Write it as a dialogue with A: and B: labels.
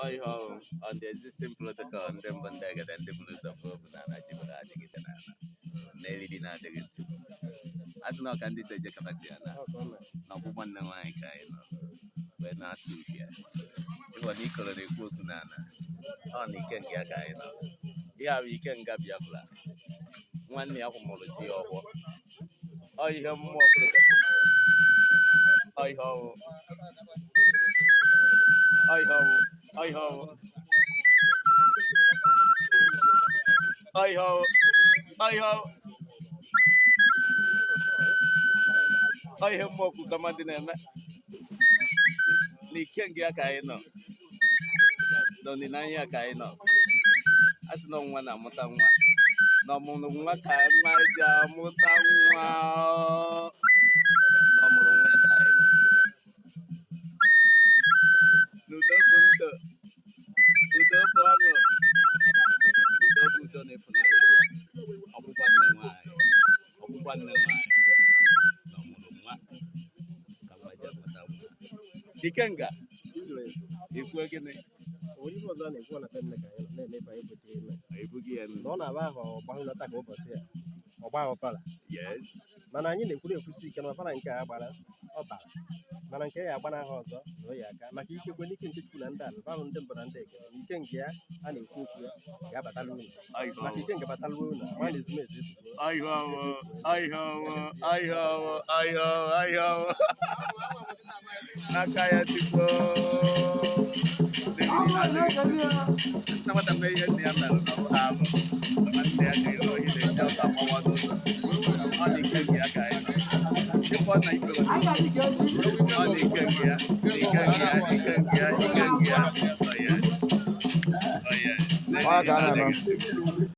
A: Ọ ihe ọwụ on the existing protocol, ndị mbụ, ndị egede, ndị buru ụzọ bụ obu n'ala jibụrụ adịgide n'ala na eriri na-adịghị ntụ. A sị na ọka ndị si eje kapasi ya na
B: Ọ ka ọ mere.
A: Na ọgbụgba nne nwaanyị ka anyị nọ wee na-asụ uhie. Ịbụ na ikoro na-ekwu okwu n'ala, ọ na ikenga ya ka anyị nọ. Ihe a bụ ikenga Biafra. Nwanne ya kwụmụrụ chi ya ọgbọ. Ọ ihe mmụọ kwuru, ọ ihe ọwụ, ọ ihe ọwụ, ọ ihe ọwụ, ọ ihe ọwụ, ọ ihe ọwụ, ọ ihe mmụọ kwuru ka mmadụ na-eme. N'ikenga ya ka anyị nọ, n'olileanya ya ka anyị nọ. A sị na nwa na-amụta nwa, na ọmụrụ nwa ka nwa ji amụta nwa, na ọmụrụ nwa ya ka anyị nọ. N'udo bụ ndụ, udo bụ ọṅụ, udo bụ udo na ịfụnanya. Ọgbụgba nne nwaanyị, ọgbụgba nne nwaanyị na ọmụrụ nwa ka nwa ji amụta nwa. Ikenga.
B: Israel.
A: Ikwuo gịnị?
B: O nwere ihe ọzọ a na-ekwu na be nne ka anyị nọ na-eme ife anyị kwesịrị ime.
A: Ebughị ya.
B: Na ọ na-aba ahụ ọgbahụnata ka ụbọchị a ọgba ọfala. Mana anyị na-ekwuru ekwusi ike na ọfala nke a gbara ọ bara, mana nke ya agba n'aha ọzọ na o yi aka maka ikekwe n'ike nke Chukwu na ndị ala bahụ ndị mbụ na ndị eke na ike nke ya a na-ekwu okwu ya ga-abatala unu maka ike nke batala unu ma na ezumezu ezugo.
A: Ọhịa ọhịa ọhịa ọhịa ọhịa n'aka ya tupu na nwata mee ihe nne ya mere na ọ bụ ha abụ mana nne ya ga-ere ohi na-eji ọta agbawa n'ụzọ. Ọ dị ike nke ya ka anyị nọ. Ịkpọ na ikpe ọ dị ike nke ya, ike nke ya, ike nke ya, ike nke ya. Oh yes. Oh yes.
C: Ọ ka a na-eme.